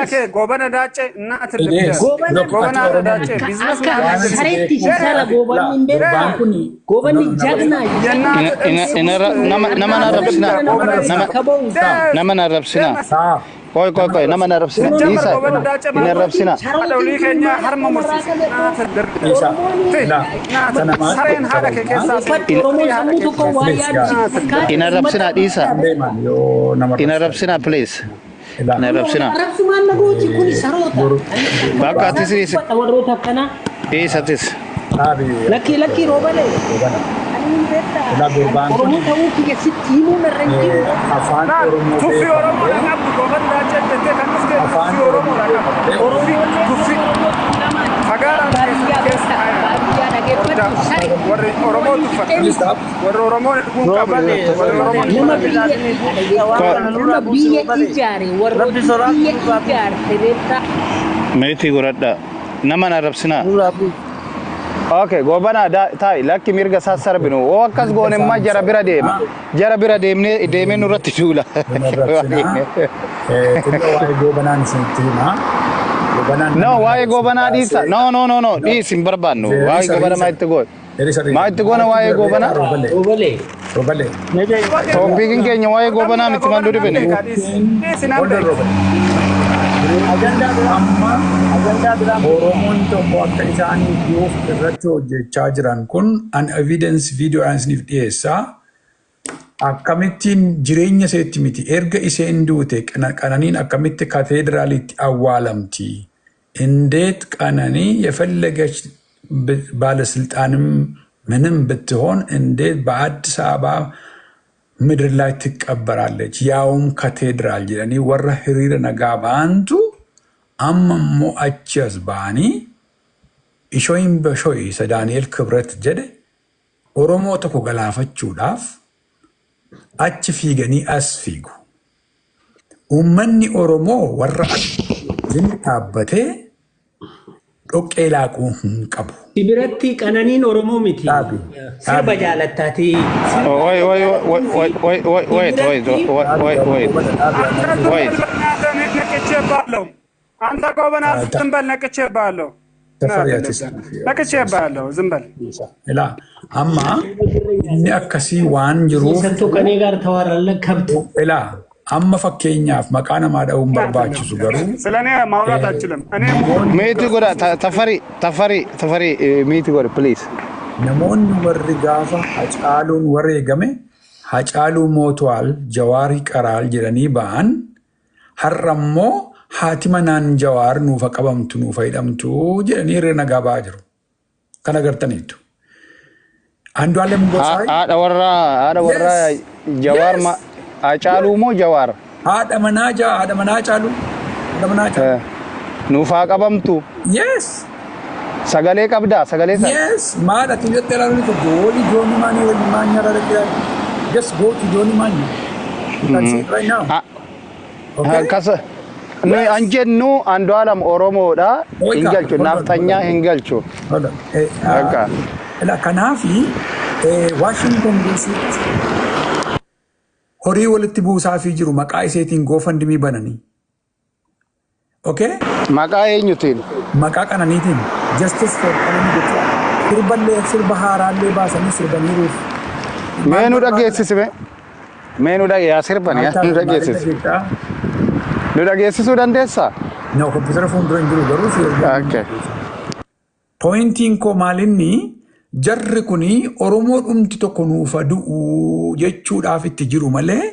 Yes. kee Goobana Daacee እናት It is. Goobana Look, ati Goobana Oromoo Daacee miti. Business Akka Waan ani sareetti beeku si sala Goobanni hin beektu. gurbaan kun Goobanni jagna. Nama na arrabsinaa. Nama na arrabsinaa. Saa. Qoy, qoy, qoy, nama na arrabsinaa. ሲጀመር Dhiisa. Goobana Daacee Hin arrabsinaa. Haadha olii keenya harma mursiise Dhiisa. Laa. Sana maal sareen haadha kee keessaa Uffatti Oromoon sammuu tokko waa Please, yaadu si fakkaata. Hin arrabsinaa, dhiisa. Deeman yoo nama Hin arrabsinaa, please. Laa. Hin arrabsinaa. Arrabsumaan na gooti kuni saroota. Bakka atis dhiisi. Warroota akkanaa. Dhiisa atis. Dhaabi. Lakkii, lakkii, roobalee. Goobana. Ani hin beektaa. Ilaa, gurbaan kun Oromoo ta'uu kiyya sitti himuu narra hin jiru. afaan Oromoo Tuffii Oromoo beekamee qabdu Goobana Daacee jettee kan dhufte afaan tuffii Oromoo Oromoo qabdu. beekamee Tuffii fagaaraan Baadiyyaa keessa beektaa. Baadiyyaa dhageeffadhu sare. Warri Oromoo tuffata. Please stop. Warri Oromoo dhuguu qabu. Warri Oromoo Nama biyya ijaare, warroota biyya ijaarte beektaa. Meetii godhadhaa. Nama na arrabsinaa. Okay, Goobana taa'i, lakki, mirga isaa sarbinu. Oo, akkas goone immoo jara bira deema. Jara bira deemnee deemee nurratti duula. Hin arrabsinaa. Xinnoo waa'ee Goobanaan isinitti himaa. Goobanaan No, waa'ee Goobanaa dhiisa. No, no, no, no, dhiisi, hin barbaannu. Waa'ee Goobanaa maa itti goone? Maa itti goona waa'ee Goobanaa? Roobalee. Roobalee. Roobalee. Topiciin keenya waa'ee Goobanaa miti, maal dhibine? Dhiisi nan Hold on, beeka. Roobalee. Amma Oromoon tokko akka isaanii duuf irratti hojjechaa jiran kun an evidence viidiyoodhaan isiniif dhiyeessaa. Akkamittiin jireenya iseetti miti, erga isheen duute Qananiin akkamitti kateediraalitti awwaalamti? እንዴት ቀነኒ የፈለገች ባለስልጣንም ምንም ብትሆን እንዴት በአዲስ አበባ ምድር ላይ ትቀበራለች? ያውም ካቴድራል jedhanii warra hiriira nagaa ba'antu amma immoo achi as ba'anii ishoyin bashoyi isa Daani'el Kibret jedhe Oromoo tokko galaafachuudhaaf achi fiiganii as fiigu. Uummanni Oromoo warra wajjin dhaabbatee dhoqqee laaquu hin qabu. Si biratti Qananiin Oromoo miti. Dhaabi. Sirba jaalattaati. Wait, wait, wait, wait, wait, wait, wait, wait, wait, wait, wait. ነቅቼብሃለሁ። አንተ ጎበና ዝም በል፣ ነቅቼብሃለሁ። Tafariyatis. ነቅቼብሃለሁ። ዝም በል። Ilaa, amma inni akkasii waan jiruuf ሰንቶ ከኔ ጋር ተዋራለህ ከብት። Ilaa, amma fakkeenyaaf maqaa namaa dha'uun barbaachisu garuu ስለ እኔ ማውራት አልችልም። እኔ Mute godha, Tafarii, Tafarii, Tafarii, mute godha, please. Namoonni warri gaafa Hacaaluun wareegame "Hacaaluu ሞቷል, Jawaar ይቀራል" jedhanii ba'an har'a immoo haati manaan Jawaar nuufa qabamtu, nuufa hidhamtu jedhanii hiriira nagaa ba'aa jiru. Kan agartaniitu. Andu'aalem Gosaay Haadha warraa Yes. Jawaar Yes. ma Hacaaluu moo Jawaar? Haadha manaa Hacaaluu. Haadha manaa Hacaaluu. Nuufaa qabamtu. Yes. Sagalee qabdaa, sagalee sana. Yes. Maal ati jettee ilaaluun tokko goolii Jooni Maanii wajjin maanya irra dhaqee, just go to Jooni Maanya. You can see it right now. Okay? Akkas nuyi an jennu Andu'aalam Oromoodha. Hin galchu, naftanyaa hin galchu. Hold on. Akka. Ilaa, kanaafi Washington DC'tti horii walitti buusaafii jiru maqaa iseetiin GoFundMe bananii. Okay? Maqaa eenyutiin? Maqaa Qananiitiin, Justice for Qananii jechuudha. Sirballee, sirba haaraallee baasanii sirbaniiruuf. Mee nu dhageessisi mee. Mee nu dhage yaa sirban yaa nu dhageessisi. Nu dhageessisuu dandeessaa? No, kompiitara fuuldura hin jiru garuu si ergaa. Okay. Pointiin koo maalinni, jarri kuni Oromoo dhumti tokko nuufa du'u jechuudhaaf itti jiru malee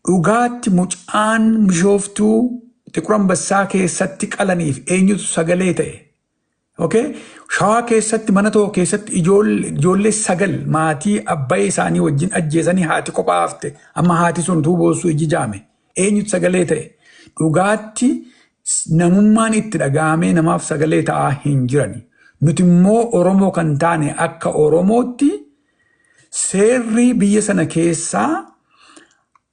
dhugaatti mucaan Bishooftuu Xiqur Ambassaa keessatti qalaniif eenyutu sagalee ta'e? Okay? Shawaa keessatti mana tokko keessatti ijoollee sagal maatii abbaa isaanii wajjin ajjeesanii haati kophaa hafte. Amma haati sun utuu boossuu iji jaame. Eenyutu sagalee ta'e? Dhugaatti namummaan itti dhaga'amee namaaf sagalee ta'aa hin jirani. Nuti immoo Oromoo kan taane akka Oromootti seerri biyya sana keessaa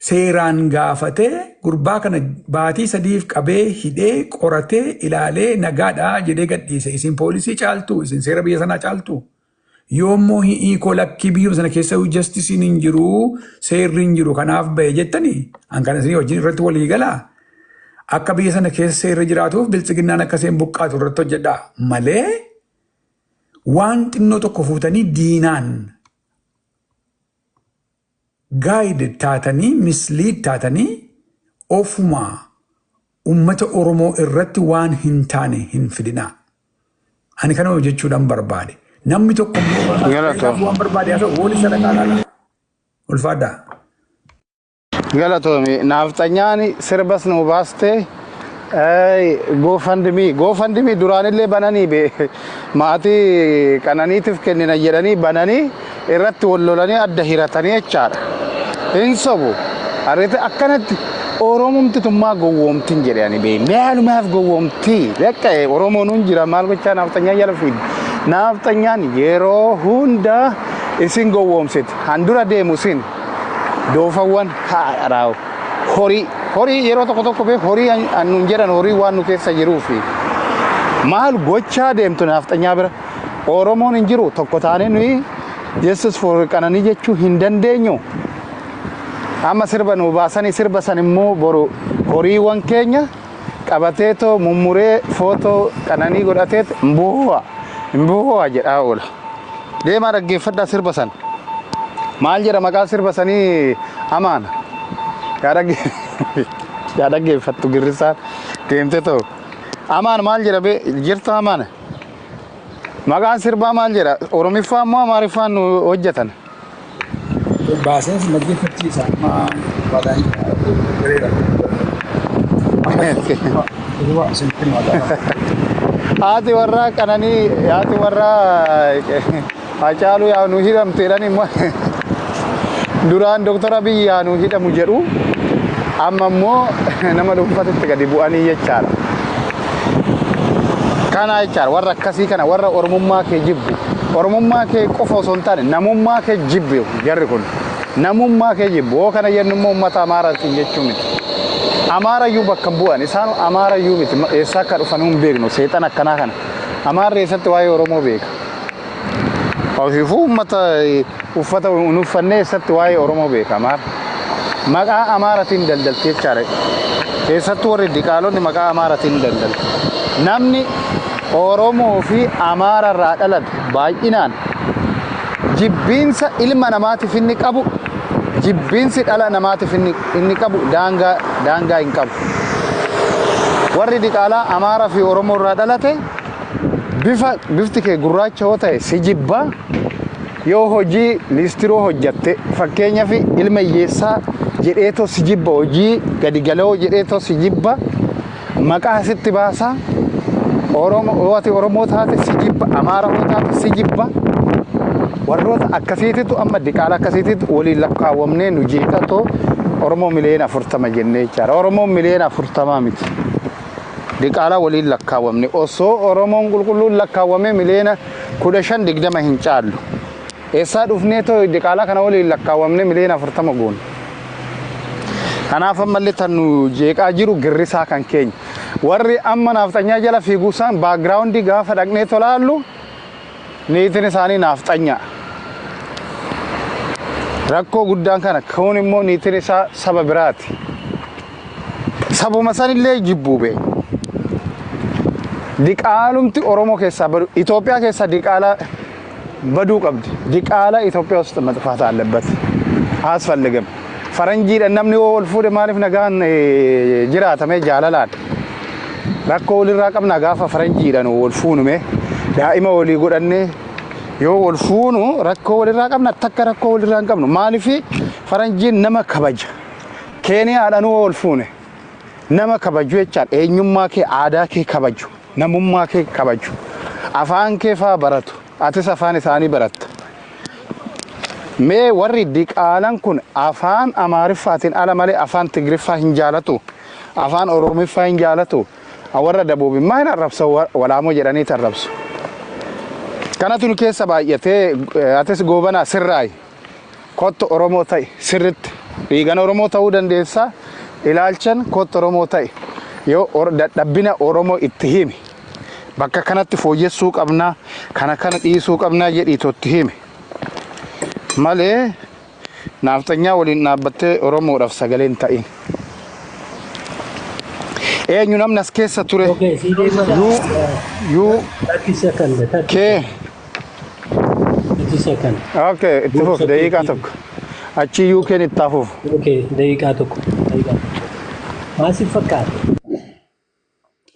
seeraan gaafatee gurbaa kana baatii 3f qabee hidhee qoratee ilaalee nagaadhaa jedhee gadhiise. Isin poolisii caaltu, isin seera biyya sanaa caaltu. Yoommoo hiikoo lakkii biyya sana keessa justiceiin hin jiru, seerri hin jiru, kanaaf bahe jettanii an kana isinii wajjin irratti walii galaa. Akka biyya sana keessa seerri jiraatuuf biltsiginnaan akka isheen buqqaatu irratti hojjedhaa malee waan xinnoo tokko fuutanii diinaan guide taatanii, mislead taatanii, ofumaa ummata Oromoo irratti waan hin taane hin fidinaa. Ani kana hojjechuudhaan barbaade. Namni tokko immoo Galatoo. waan barbaade haa ta'u, wooli sadaqaa laala. Ulfaadhaa. Galatoomi. Naafxanyaan sirbas nu baaste, GoFundMe. GoFundMe duraanillee bananii be maatii qananiitiif kennina jedhanii bananii irratti wal lolanii adda hiratanii jechaadha. Hin sobu. Harreete akkanatti Oromumti tummaa gowwoomtiin jedhani bee. Maalumaaf gowwoomtii? Lakka Oromoon hun jira, maal gochaa naafxanyaa jala fiiddu? Naafxanyaan yeroo hunda isin gowwoomsiti. Handura deemu isin doofawwan haadharaawu. Horii horii yeroo tokko tokko bee horii nuun jedhan, horii waan nu keessa jiruufi. Maal gochaa deemtu naafxanyaa bira? Oromoon hin jiru, tokko taanee nuyi Justice for Qananii jechuu hin dandeenyu. Amma sirba nu baasanii, sirba san immoo boru horiiwwan keenya qabateetoo mummuree footoo Qananii godhateet mboo'a mboo'a jedhaa oola. Deemaa dhaggeeffadhaa sirba san. Maal jedha maqaa sirba sanii amaana? Yaa dhaggeeffattu girrisaan deemte ta'u. Amaan maal jedha bee jirta amaana? Maqaan sirbaa maal jedha? Oromiffaa immoo Amaariffaan nu hojjetan. Baaseen si dhaggeeffachiisa amma baadaan gareera. Amma Haati warraa Qananii, haati warraa Hacaaluu yaa nu hidhamte jedhan immoo, duraan Doktor Abiyyi yaa nu hidhamu jedhu, amma immoo nama dhuunfatitti gadi bu'anii jechaadha. Kana jechaadha, warra akkasii kana, warra Oromummaa kee jibbu. Oromummaa kee qofa osoo hin taane namummaa kee jibbu jarri kun. Namummaa kee jibbu. Hoo kana jennu immoo uummata Amaaraatiin jechuu miti. Amaarayyuu bakka hin bu'an. Isaan Amaarayyuu miti. Eessaa akka dhufan hin beeknu. Seexan akkanaa kana. Amaarri eessatti waa'ee Oromoo beeka? Ofiifuu uummata uffata hin uffannee eessatti waa'ee Oromoo beeka Amaara? Maqaa Amaaratiin daldalti jechaadha. Keessattuu warri diqaalonni maqaa Amaaratiin daldalti. Namni Oromoo fi Amaara irraa dhalate baay'inaan jibbiinsa ilma namaatiif inni qabu, jibbiinsi dhala namaatiif inni qabu daangaa hin qabu. Warri diqaalaa Amaaraa fi Oromoo irraa dhalate bifti kee gurraacha yoo ta'e si jibba, yoo hojii liistiroo hojjatte fakkeenyaaf ilma hiyyeessaa jedheetoo si jibba, hojii gadi galoo jedheetoo si jibba, maqaa sitti baasaa. Oromoo yoo ati Oromoo taate si jibba, Amaara yoo taate si jibba. Warroota akkasiititu amma diqaala akkasiititu waliin lakkaawwamnee nu jeeqatoo Oromoo 40 miliyoona jennee jechaadha. Oromoon 40 miliyoona miti. Diqaalaa waliin lakkaawwamne, osoo Oromoon qulqulluun lakkaawwamee 15 miliyoona, 20 hin caallu. Eessaa dhufnee too diqaalaa kana waliin lakkaawwamne 40 miliyoona goone? Kanaaf ammallee tan nu jeeqaa jiru girrisaa kan keenya. Warri amma naafxanyaa jala fiiguu isaan background gaafa dhaqnee tolaallu niitiin isaanii naafxanyaa. Rakkoo guddaan kana, kun immoo niitiin isaa saba biraati. Sabuma sanillee jibbuu bee. Diqaalumti Oromoo keessaa badu, Itoophiyaa keessaa diqaalaa baduu qabdi. Diqaalaa Itoophiyaa ውስጥ መጥፋት አለበት። አያስፈልግም። Faranjiidhaan namni yoo wal fuudhe maaliif nagaan jiraatame jaalalaan? Rakkoo walirraa qabna gaafa faranjiidhaan wal fuunume, daa'ima walii godhannee yoo wal fuunu rakkoo walirraa qabna? Takka rakkoo walirraa hin qabnu. Maaliif? Faranjiin nama kabaja. Keeniyaadhaan yoo wal fuune nama kabaju jechaan eenyummaa kee, aadaa kee kabaju, namummaa kee kabaju, afaan kee faa baratu, atis afaan isaanii baratta. Mee warri diqaalan kun afaan Amaariffaatiin ala malee afaan Tigriffaa hin jaalatu, afaan Oromiffaa hin jaalatu. Warra dabuubimmaa hin arrabsa, walaamoo jedhanii arrabsu. Kanatu nu keessa baay'atee. Atis Goobanaa sirraayi. Kottu Oromoo ta'i sirritti. Dhiigan Oromoo ta'uu dandeessaa. Ilaalchan kottu Oromoo ta'i. Yoo dadhabbina Oromoo itti himi. Bakka kanatti fooyyessuu qabnaa, kana kana dhiisuu qabnaa jedhii itti himi. Malee naafxanyaa waliin dhaabbattee Oromoodhaaf sagalee hin ta'in. Eenyu namni as keessa ture? Okay, si deebisa. U U 30 second, 30 K. 30 second. Okay, itti fuuf Gorsa daqiiqaa keetii. 1. Achi UK'n itti hafuuf. Okay, daqiiqaa 1. Daqiiqaa 1. Maal si fakkaate?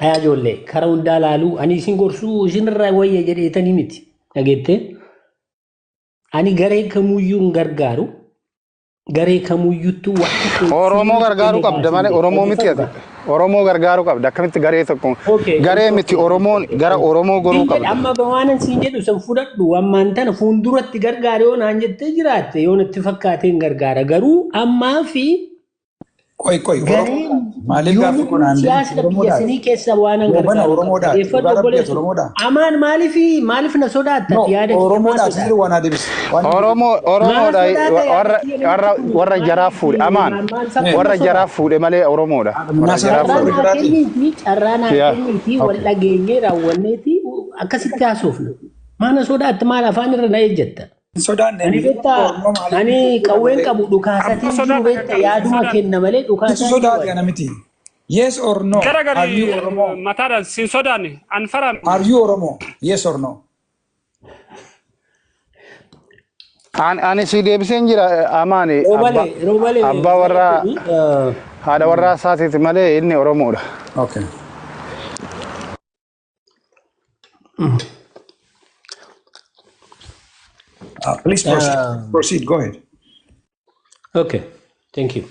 Ayaa ijoollee, karaa hundaa laaluu ani isin gorsuu isinirraa wayya jedheetanii miti. Dhageettee? Ani garee kamuyyuu hin gargaaru. Garee kamuyyuttuu waan tokko Oromoo gargaaruu qabda malee Oromoo miti ati. Oromoo gargaaruu qabda. Akkamitti garee tokko Okay, garee miti, Oromoon gara Oromoo goruu Siin jedha qabda. amma waanan siin jedhu san fudhadhu. Ammaan tana fuulduratti gargaare yoo naan jettee jiraatte, yoo natti fakkaate hin gargaara, garuu ammaa fi Qoy qoy, gareen maaliif gaaffii kun aan deebisu? siyaasa biyya Oromoodhaati. sanii keessa waanan Goobana gargaaru qaba. Oromoodhaati. Dhaggeeffadhu Dhugaa rabbi ati obboleessu. Oromoodha. Amaan maaliif na sodaatta? No, Ati yaada kiyya maa Oromoodhaati sodaatta? sirri waan adeemsisu. Waan Oromoo Maal Oromoodha sodaata yaada warra kiyya warra namatti kun warra jaraa maaliif fuudhe amaan maal sababa warra jaraa sodaata? fuudhe malee Oromoodha. Warra Naasara jaraa Carraa warra fuudhe. naa biraati. kenniiti, carraa naa Yaa. kenniiti, wal Okay. dhageenyee raawwanneeti akkasitti haasofna. Maana sodaatta? Maal afaan irra na ejjetta? Hin sodaanne. Ani beektaa, Oromoo maaliif ani qawween qabu Abbaa dhukaasatiin jiru sodaata beekta, gargaaru yaaduma sodaata. kenna malee Situ dhukaasaa jiru sodaate ani. ana miti. Yes or no? Are Garagali you Oromo? mataadhaan sin sodaanne an fara. Are you Oromo? Yes or no? Ani si deebiseen jira amaani abbaa Roobalee roobalee abbaa warraa galatoomi. haadha warraa isaatiiti malee inni Oromoodha. Okay. Please proceed. Proceed. Go ahead. Okay, thank you.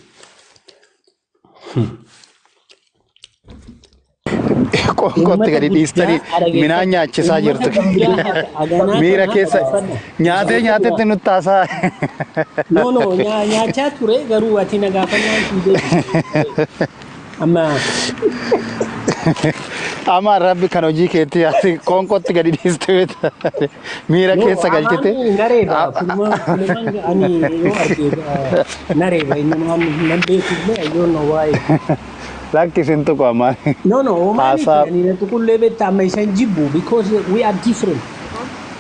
Qoonqootti Uummata gadi guddaa dhiistanii midhaan dhaggeeffadhu. nyaachisaa Uummata jirtu. guddaa haganaa Miira kanaa keessa dhaggeeffadhu. nyaatee nyaatetti nutti haasaa. No, nyaachaa ture, garuu ati na gaafannaan siin deebise. Amma Amaan rabbi kan hojii keetti ati qoonqootti gadi dhiiste beekta. Miira No, keessa galchite. amaan nareeba. Fulumaan ani yoo arge nareeba. Inni waan nan beekullee, I don't know why. Lakkisin tuqu amaan. No, maaliif Haasaa ani na tuqullee beekta, amma isaan jibbu because we are different.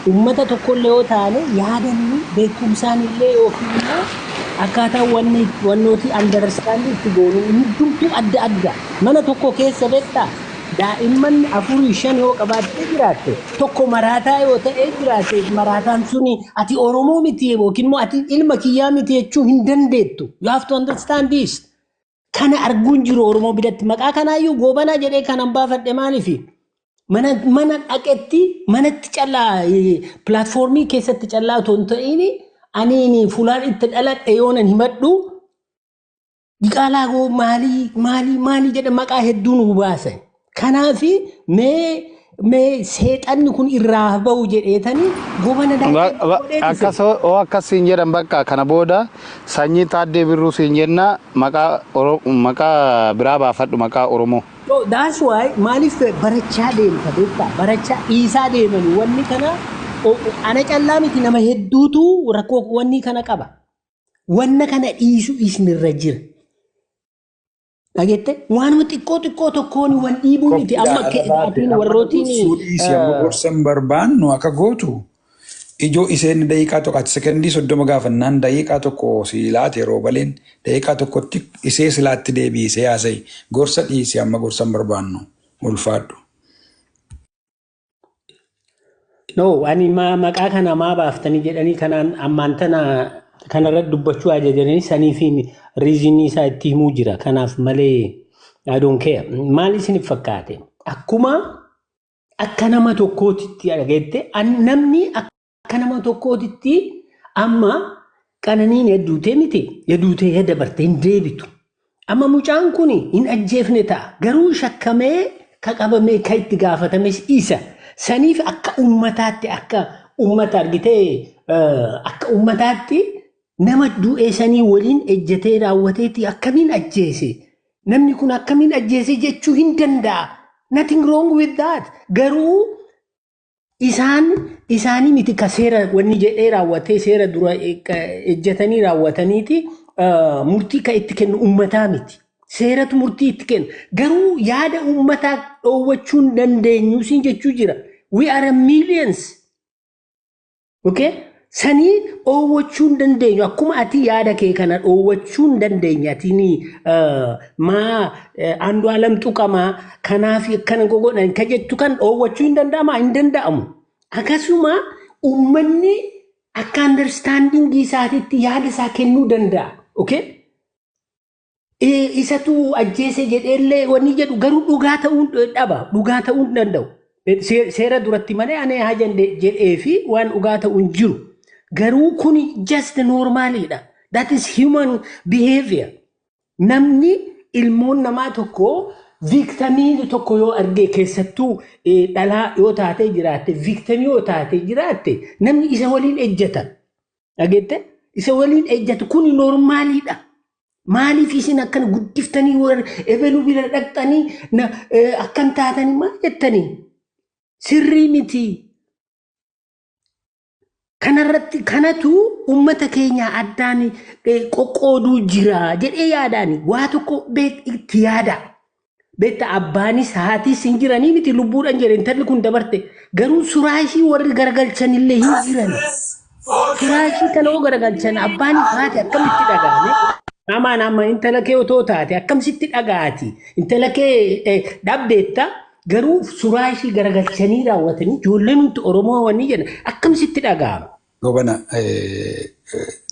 Uummata tokkollee yoo taane yaadanni beekumsaan illee yookiin immoo akkaataa wanni wannooti understand itti goonu hundumtuu adda adda. Mana tokko keessa beektaa, daa'imman afurii shan yoo qabaattee jiraatte, tokko maraataa yoo ta'ee jiraate, maraataan suni ati Oromoo miti yookiin immoo ati ilma kiyyaa miti jechuu hin dandeettu. You have to understand this. Kana arguun jiru Oromoo biratti maqaa kanaayyuu Goobanaa jedhee kanan baafadhe maaliifi? Mana dhaqetti manatti callaa platformii keessatti callaa otoo hin ta'in, aniin fuulaan itti dhaladhe yoonan himadhu, diqaalaa goo maalii maalii maalii jedhe maqaa hedduu nu baasan. Kanaafi mee seexanni kun irraa bahu jedheetanii Goobana daakee godhee dhufe. Akkas oo akkas siin jedhan, bakka kana booda sanyii Taaddee Birruu siin jenna, maqaa maqaa biraa baafadhu, maqaa Oromoo. So that's why maaliif barachaa deemta beektaa, barachaa dhiisaa deemanii wanni kana ana callaa miti, nama hedduutu rakkoo wanni kana qaba. Wanna kana dhiisu isinirra jira. Dhageette, waanuma xiqqoo xiqqoo tokkoon wal dhiibuu miti amma Qophiidha. atiin warrootiin Gorsuu dhiisi, amma gorsa hin barbaannu. Akka gootu ijoo isheen daqiiqaa 1, ati sekondii 30 gaafannaan daqiiqaa 1 si laate, yeroo baleen daqiiqaa 1tti isee silaatti deebiisee haasa'i. Gorsa dhiisi, amma gorsa hin barbaannu, ulfaadhu. No, ani maqaa kana maa baaftanii jedhanii kanaan ammaan tana kanarratti dubbachuu ajajanii saniifi reasonii isaa itti himuu jira. Kanaaf malee I don't care. Maal isiniif fakkaate? Akkuma akka nama tokkootitti dhageette, namni akka nama tokkootitti amma Qananiin hedduutee miti, hedduutee dabarte hin deebitu. Amma mucaan kun hin ajjeefne ta'a. Garuu shakkamee ka qabamee ka itti gaafatames isa. Saniif akka ummataatti, akka ummata argitee, akka ummataatti nama du'ee sanii waliin ejjetee raawwateeti akkamiin ajjeese? Namni kun akkamiin ajjeese jechuu hin danda'a. Nothing wrong with that. Garuu isaan isaanii miti ka seera wanni jedhee raawwatee seera dura ejjetanii raawwataniiti murtii ka itti kennu ummataa miti. Seeratu murtii itti kenna. Garuu yaada ummataa dhoowwachuu hin dandeenyu siin jechuu jira. We are a millions. Okay? Sanii dhoowwachuu hin dandeenyu. Akkuma ati yaada kee kana dhoowwachuu hin dandeenye. Ati maa Andu'aalam tuqamaa kanaaf akkana gogodhan ka jettu kan dhoowwachuu hin danda'amaa? Hin danda'amu. Akkasuma uummanni akka understanding isaatiitti yaada isaa kennuu danda'a. Okay? Isatu ajjeese jedheellee wanni jedhu garuu dhugaa ta'uu dhaba. Dhugaa ta'uu hin danda'u. Seera duratti malee ani hajan jedhee fi waan dhugaa ta'uu hin jiru. Garuu kuni just normaliidha. That is human behavior. Namni ilmoon namaa tokko victimii tokko yoo arge, keessattuu dhalaa yoo taatee jiraatte, victimii yoo taatee jiraatte, namni isa waliin ejjeta. Dhageette? Isa waliin ejjatu kuni normaliidha. Maaliif isin akkana guddiftanii warra ebeluu bira dhaqxanii akkan taatanii maal jettanii? Sirrii miti. Kanarratti kanatu uummata keenya addaan qoqqooduu jira jedhee yaadaani waa tokko itti yaada. Beekta, abbaanis haatis hin jiranii miti lubbuudhaan jedhe intalli kun dabarte, garuu suraa ishii warri garagalchanillee hin jiran. Suraa ishii kana hoo garagalchan abbaanis haati akkamitti dhaga'ame? Amaan amma intala kee otoo taate akkamsitti dhaga'ati? Intala kee dhabdeetta, garuu suraa ishii garagalchanii raawwatanii ijoolleen nuti Oromoo wanni jedhan akkamsitti dhaga'ama? Gobana,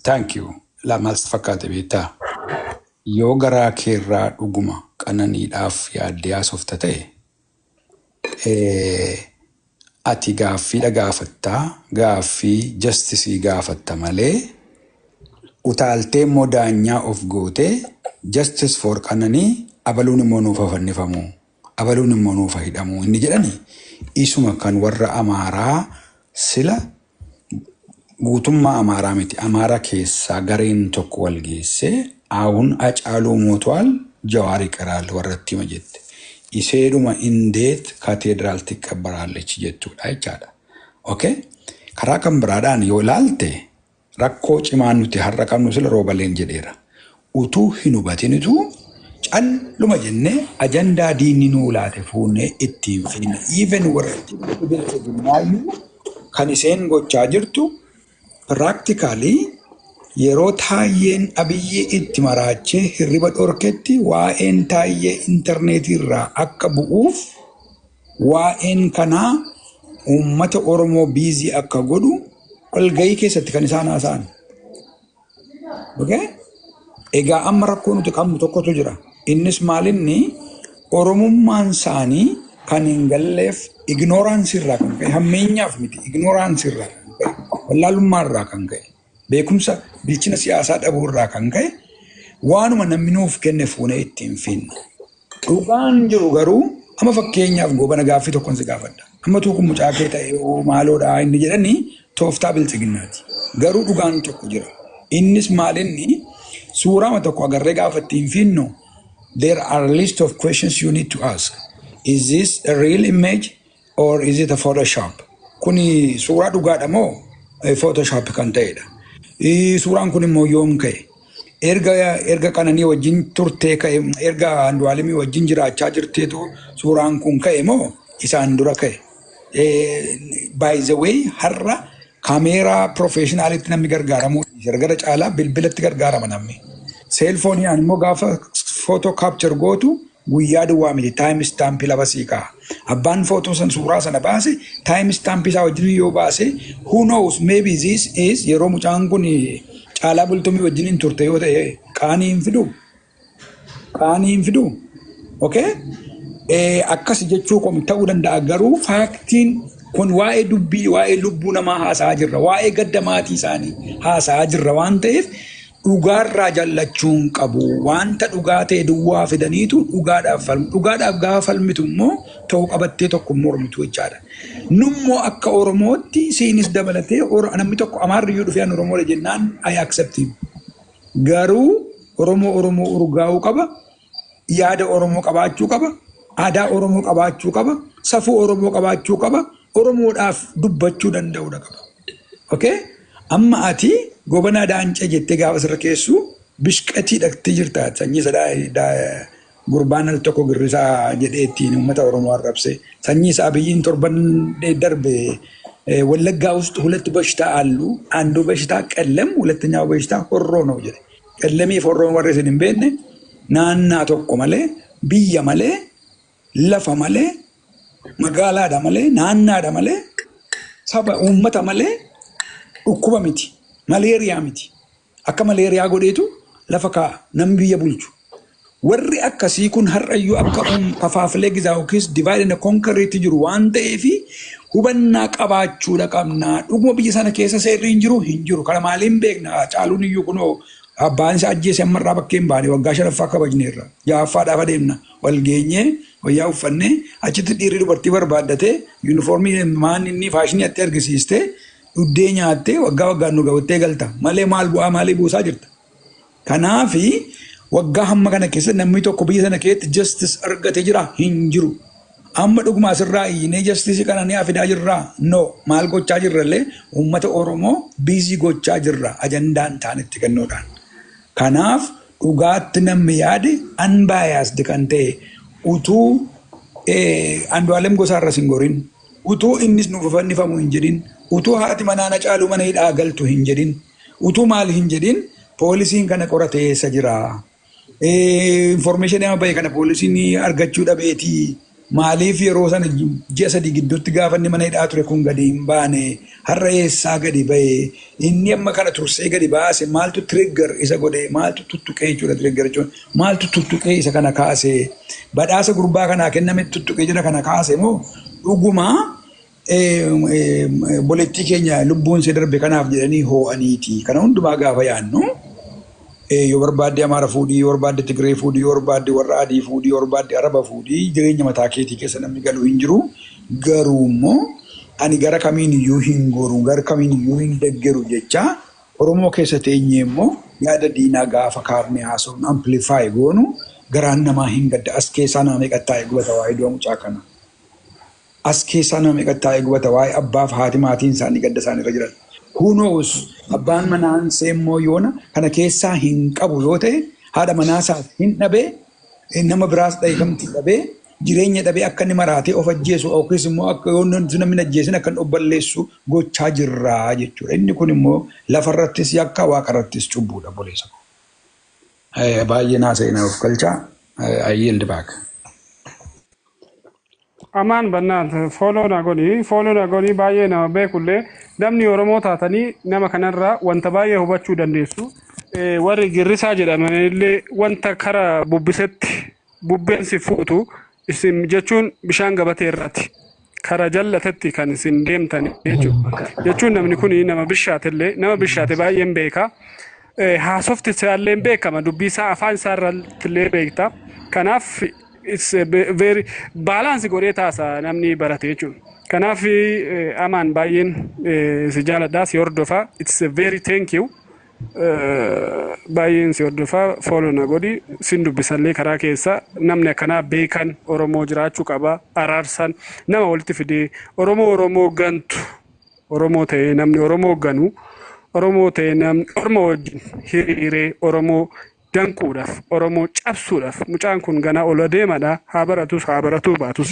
thank you. La, maal si fakkaate beektaa? Yoo garaa keerraa dhuguma qananiidhaaf yaaddee haasofta ta'e, ati gaaffiidha gaafattaa, gaaffii justice gaafatta malee utaaltee immoo daanyaa of gootee justice for Qananii, abaluun immoo nuuf haa fannifamu, abaluun immoo nuuf haa hidhamu inni jedhani isuma kan warra Amaaraa sila guutummaa Amaaraa miti, Amaaraa keessaa gareen tokko wal geessee አሁን አጫሉ ሞቷል ጀዋር ይቀራል warratti hima jette. Iseedhuma እንዴት ካቴድራል ትቀበራለች jechuudha jechaadha. Okay? Karaa kan biraadhaan yoo ilaalte, rakkoo cimaan nuti har'a qabnu sila roobaleen jedheera. Utuu hin hubatinitu calluma jennee ajandaa diinni nuu laate fuunee ittiin finna. Even warra bilxiginnaayyuu kan isheen gochaa jirtu practically yeroo Taayyeen Abiyyi itti maraachee hirriba dhorketti waa'een Taayyee intarneetii irraa akka bu'uuf, waa'een kanaa uummata Oromoo busy akka godhu walgahii keessatti kan isaan haasa'an. Okay? Egaa amma rakkoo nuti qabnu tokkotu jira. Innis maalinni Oromummaan isaanii kan hin galleef ignorance irraa kan ka'e, hammeenyaaf miti, ignorance irraa kan ka'e, wallaalummaa irraa kan ka'e, beekumsa bilchina siyaasaa dhabuu irraa kan ka'e waanuma namni nuuf kenne fuunee ittiin finna. Dhugaan jiru garuu amma fakkeenyaaf, Goobana, gaaffii tokkon si gaafadha. Amma tuukun mucaa kee ta'e maaloodha inni jedhanii tooftaa bilxiginnaati. Garuu dhugaan tokko jira. Innis maalinni suuraa tokko agarree gaafa ittiin finnu, there are a list of questions you need to ask. Is this a real image or is it a Photoshop? Kuni suuraa dhugaadha moo Photoshop kan ta'edha? Suuraan kun immoo yoom ka'e? Erga Qananii wajjin turtee ka'e, erga Andu'aalemii wajjin jiraachaa jirteetu suuraan kun ka'e moo isaan dura ka'e? By the way, har'a kaameeraa professionalitti namni gargaaramuu gara caalaa bilbilatti gargaarama namni. Cellphoneiidhaan immoo gaafa footoo capture gootu guyyaa duwwaa miti, time stampii lafa sii kaa'a. Abbaan footoo san suuraa sana baase time stampii isaa wajjin yoo baase, who knows, maybe this is yeroo mucaan kun Caalaa Bultumii wajjin hin turte yoo ta'e qaanii hin fiduu? Qaanii hin fiduu? Okay? Akkas jechuu kun ta'uu danda'a, garuu factiin kun waa'ee dubbii, waa'ee lubbuu namaa haasa'aa jirra, waa'ee gadda maatii isaanii haasa'aa jirra waan ta'eef dhugaarraa jallachuun qabu. Wanta dhugaa ta'e duwwaa fidaniitu dhugaadhaaf falmu. Dhugaadhaaf gaafa falmitu immoo ta'uu qabattee tokko mormitu jechaadha. Nummoo akka Oromootti siinis dabalatee namni tokko Amaarriyyuu dhufee an Oromoodha jennaan I accept him. Garuu Oromoo Oromoo urgaa'uu qaba. Yaada Oromoo qabaachuu qaba. Aadaa Oromoo qabaachuu qaba. Safuu Oromoo qabaachuu qaba. Oromoodhaaf dubbachuu danda'uudha qaba. Okay? Amma ati Gobanaa Daancee jettee gaafa sirra keessu bishqatii dhaqtee jirta. Sanyii isaa gurbaan al tokko girrisaa jedhee ittiin uummata Oromoo arrabse. Sanyii isaa Abiyyiin torban darbe ወለጋ ውስጥ ሁለት በሽታ አሉ። አንዱ በሽታ ቀለም፣ ሁለተኛው በሽታ ሆሮ ነው jedhe. Qellamii fi horroon warri isin hin beekne naannaa tokko malee, biyya malee, lafa malee, magaalaadha malee, naannaadha malee, saba uummata malee dhukkuba miti. Maleeriyaa miti. Akka maleeriyaa godheetu lafa kaa'a namni biyya bulchu. Warri akkasii kun har'ayyuu akka kafaafilee gizaa yookiis divide and conquer jiru waan ta'eef hubannaa qabaachuudha qabna. Dhuguma biyya sana keessa seerri hin jiru hin jiru. Kana maaliin beekna? Caaluun iyyuu kunoo abbaan isaa ajjeese ammarraa bakkee hin baane, waggaa shanaffaa kabajneerra. Ja'affaadhaaf adeemna. Wal geenyee wayyaa uffannee achitti dhiirri dubartii barbaaddatee yuunifoormii maan inni faashinii atti argisiistee dhuddee nyaattee waggaa waggaan nu gabattee galta. Malee maal bu'aa maalii buusaa jirta? Kanaafi waggaa hamma kana keessa namni tokko biyya sana keessatti justice argate jira hin jiru. Amma dhuguma asirraa iyyinee justice kana ni fidaa jirraa? No. Maal gochaa jirrallee uummata Oromoo busy gochaa jirra ajandaan taanetti kennuudhaan. Kanaaf dhugaatti namni yaade unbiased kan ta'e utuu Andu'aalem Gosaarras hin gorin, utuu innis nuuf fannifamu hin jedhin, utuu haati manaa na caalu mana hidhaa galtu hin jedhin, utuu maal hin jedhin, poolisiin kana qorate eessa jira? Information amma bahe kana poolisiin argachuu dhabeetii. Maaliif yeroo sana ji'a 3 gidduutti gaafa inni mana hidhaa ture kun gadi hin baane? Har'a eessaa gadi bahe? Inni amma kana tursee gadi baase maaltu trigger isa godhe? Maaltu tuttuqee jechuudha? Trigger jechuun maaltu tuttuqee isa kana kaase? Badhaasa gurbaa kanaa kenname tuttuqee jira kana kaase moo dhugumaa bolettii keenya lubbuun ishee darbe kanaaf jedhanii hoo'aniiti? Kana hundumaa gaafa yaannu, yoo barbaadde Amaara fuudhii, yoo barbaadde Tigree fuudhii, yoo barbaadde warra adii fuudhii, yoo barbaadde Araba fuudhii, jireenya mataa keetii keessa namni galu hin jiru. Garuu immoo ani gara kamiin iyyuu hin goru, gara kamiin iyyuu hin deggeru jecha Oromoo keessa teenyee immoo yaada diinaa gaafa kaafne haasofnu, amplify goonu, garaan namaa hin gadda. As keessaa nama meeqa taa'ee gubata waa'ee du'a mucaa kana? As keessaa nama meeqa taa'ee gubata waa'ee abbaaf haati maatiin isaanii gadda isaanii irra jiran? Who knows, abbaan manaan immoo yoona kana keessaa hin qabu yoo ta'e, haadha manaasaaf hin dhabee, nama biraas dhahikamti dhabee, jireenya dhabee akka inni maraatee of ajjeesu yookiis immoo akka yoo namni ajjeesin akka inni of balleessu gochaa jirraa jechuudha. Inni kun immoo lafarrattis yakka, waaqarrattis cubbuudha, boleessa. Baay'ee naa seenaa of galchaa. I yield back. Amaan bannaat follow na godhi, follow na godhi. Baay'ee nama beekullee namni Oromoo taatanii nama kanarraa wanta baay'ee hubachuu dandeessu. Warri girrisaa jedhamanillee wanta kara bubbisetti bubbeen si fuutu isin jechuun bishaan gabatee irraati. Kara jallatetti kan isin deemtan jechuudha. Jechuun namni kun nama bishaatellee nama bishaate baay'een beeka. Haasofti isaallee beekama, dubbii isaa afaan isaa irratti beekta. Kanaaf it's a very balance godhee taasa namni barate jechuudha. Kanaaf amaan baay'een si jaaladha, si hordofa. It's a very thank you. Baay'een si hordofa, follow na godhi, sin dubbisallee karaa keessa. Namni akkanaa beekan Oromoo jiraachuu qaba. Araarsan nama walitti fidee Oromoo Oromoo gantu, Oromoo ta'ee namni Oromoo ganu, Oromoo ta'ee namni Oromoo wajjin hiriiree Oromoo danquudhaaf, Oromoo cabsuudhaaf, mucaan kun ganaa ol adeemadha. Haa baratus haa baratuu baatus,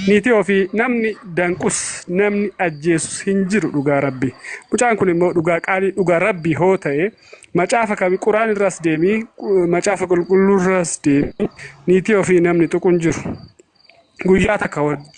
niitii ofii namni danqus namni ajjeesus hin jiru, dhugaa rabbi. Mucaan kun immoo dhugaa qaalii, dhugaa rabbi hoo ta'e, macaafa kami, quraan irraas deemii, macaafa qulqulluu irraas deemii, niitii ofii namni tuqu hin jiru guyyaa takka wajjin.